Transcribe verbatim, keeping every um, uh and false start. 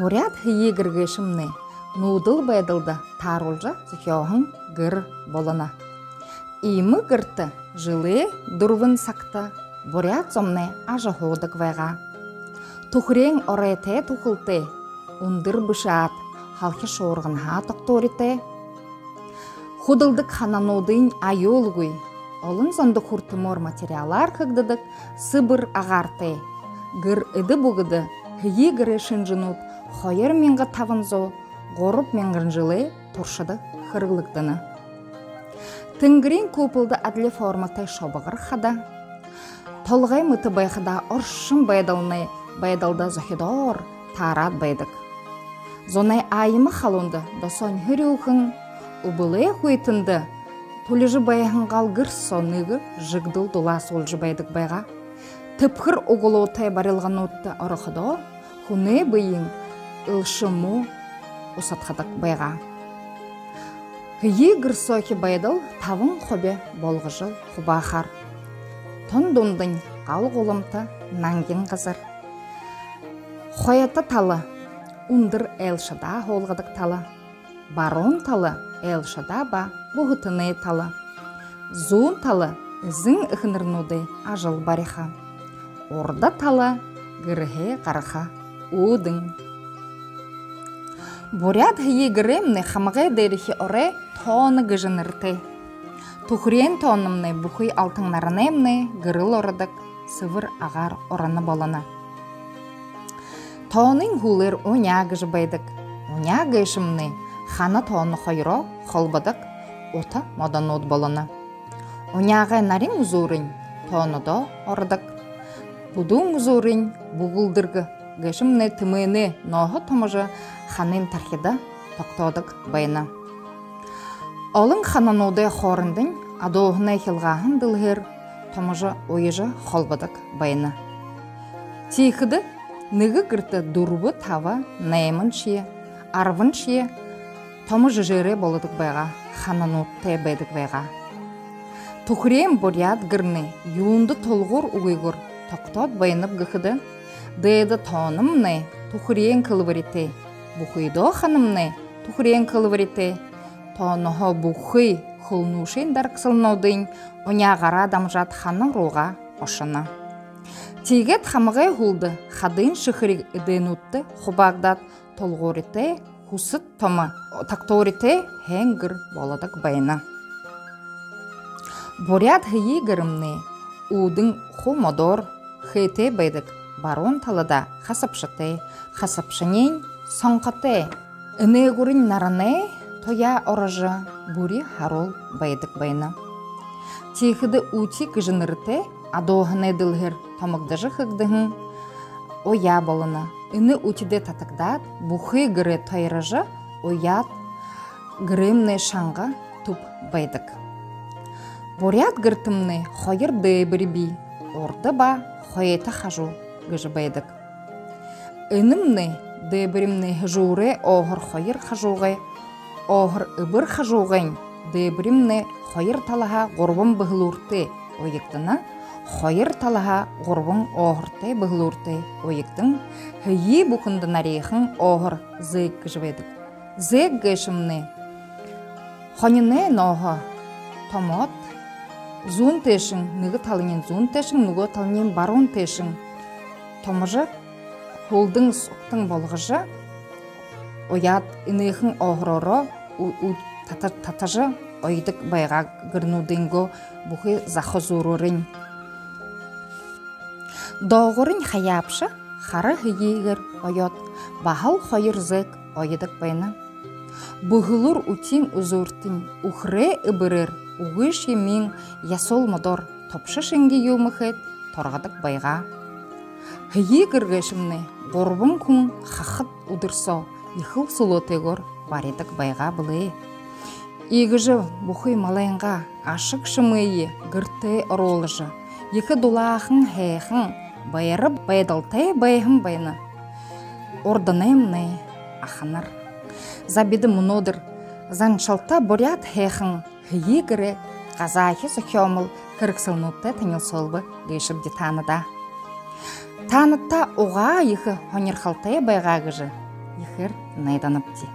Буряад һэеы гэр гээшэмнай нүүдэл байдалда тааруулжа зохёоһон гэр болоно. Иимэ гэртэ жэлэй дүрбэн сагта буряад зомнай ажаһуудаг байгаа. Түхэреэн оройтой түхэлтэй, үндэр бэшэ аад, һалхи шуурганһаа тогтууритай. Худалдаг ханануудынь аюулгүй, олон зондо хүртэмөөр материалаар хэгдэдэг сэбэр агаартай. Гэр эдэ бүгэдэ һэеы гэрэй шэнжэнүүд хоёр мянга табан зуу, гурбан мянган жэлэй туршада хэрэглэгдэнэ. Тэнгэриин куполдо адли форматай шобогор хада. Толгой мэтэ байхадаа оршон байдалнай байдалда зохидоор таараад байдаг. Зунай аймаг халуунда досоонь һэрюухэн, үбэлэй хүйтэндэ түлижэ байһан гал гэр соо нэгэ жэгдэл дулаасуулжа байдаг байгаа. Тэбхэр углуутай барилгануудта ороходоо хүнэй бэеын элшэмүү усадхадаг байгаа. Һэеы гэр соохи байдал табан хуби болгожо хубаахаар. Тон дундань гал гуламта нангин газар. Хойто тала үндэр айлшадаа һуулгадаг тала. Баруун тала айлшадаа ба бүһэтэнэй тала. Зүүн тала эзэн эхэнэрнүүдэй ажал бариха. Урда тала гэрһээ гараха үүдэн. Буряад һэеы гэрэймнай хамагай дээрэхи орой тооно гэжэ нэрэтэй. Түхэреэн тоономнай бүхы алтан наранаймнай гэрэл ородог сэбэр агаар ороно болоно. Тоонын һүүлээр уняа гэжэ байдаг. Уняа гээшэмнай хана тооно хоёроо холбодог ута модонууд болоно. Уняагай нарин үзүүрынь тоонодо ородог. Бүдүүн үзүүрынь бүгэлдэргэ гээшэмнай тэмээнэй нооһо томожо ханын тархида тогтоодог байна. Олон ханануудай хоорондонь адууһанай хилгааһан дэлһээр томожо уяжа холбодог байна. Тиихэдэ нэгэ гэртэ дүрбэ, таба, найманшье, арбаншье томо жэжээрээ болодог байгаа ханануудтай байдаг байгаа. Түхэреэн буряад гэрнай юундэ тулгуур үгыгөөр тогтоод байнаб гэхэдэ, дээдэ тоономнай түхэреэн хэлбэритэй, бүхыдөө ханамнай түхэреэн хэлбэритэй. Тооноһоо бүхы хүлнүүшын дарагсалнуудынь уняагаараа дамжаад хана руугаа ошоно. Тиигээд хамагай һүүлдэ хадын шэхэриг эдээнүүдтэ хубаагдаад, тулгууритай, хүсэд томо, тогтууритай һайн гэр болодог байна. Буряад һэеы гэрэмнай үүдэн хуу модоор хээтэй байдаг. Баруун талада хасабшатай, хасабшаниинь сонхотой. Энээгүүрынь наранай туяа орожо, бүри һаруул байдаг байна. Тиихэдэ үти гэжэ нэрэтэй адууһанай дэлһээр томогдожо хэгдэһэн уяа болоно. Энэ үтидэ татагдаад, бүхы гэрээ тойрожо уяад, гэрэмнай шанга түб байдаг. Буряад гэртэмнай хоёр дээбэри бии, урда ба хойто хажуу гэжэ байдаг. Энэмнай, дээбэримнай һэжүүрэй ооһор хоёр хажуугай, ооһор эбэр хажуугайнь дээбэримнай хоёр талаһаа гурбан бүһэлүүртэй уягдана, хоёр талаһаа гурбан ооһортой бүһэлүүртэй уягдан, һэеы бүхэндэ нариихан ооһор зээг гэжэ байдаг. Зээг гээшэмнай хониной нооһо томоод, зүүн тээшэнь, нэгэ таланиинь зүүн тээшэнь, нүгөө таланиинь баруун тээшэнь томожо, хүлдэн сугтан болгожо уяад, энээхэн ооһороороо у-, у-, тата-, татажа уядаг байгаа гэрнүүдэйнгээ бүхы заха зүүрөөрнь. Доогуурынь хаяабша хара һэеыгээр оёод, баһал хоёр зээг уядаг байна. Бүһэлүүр үтиин үзүүртэнь үхэрэй эбэрээр үгы шэмиин ясуул модоор тобшо шэнги юумэ хээд торгодог байгаа. Һэеы гэр гээшэмнай гурбан хүн хахад үдэр соо ехэл сүлөөтэйгөөр баридаг байгаа бэлэй. Иигэжэ бүхы малайнгаа ашаг шэмые гэртээ оруулжа, ехэ дулаахан һайхан байра байдалтай байһан байна урданаймнай аханар. За, бидэ мүнөөдэр заншалта буряад һайхан һэеы гэрэй газаахи зохёомол хэрэгсэлнүүдтэй танилсуулба гээшэбди таанадаа. Таанадта угаа ехэ һонирхолтой байгаа гэжэ ехээр найданабди.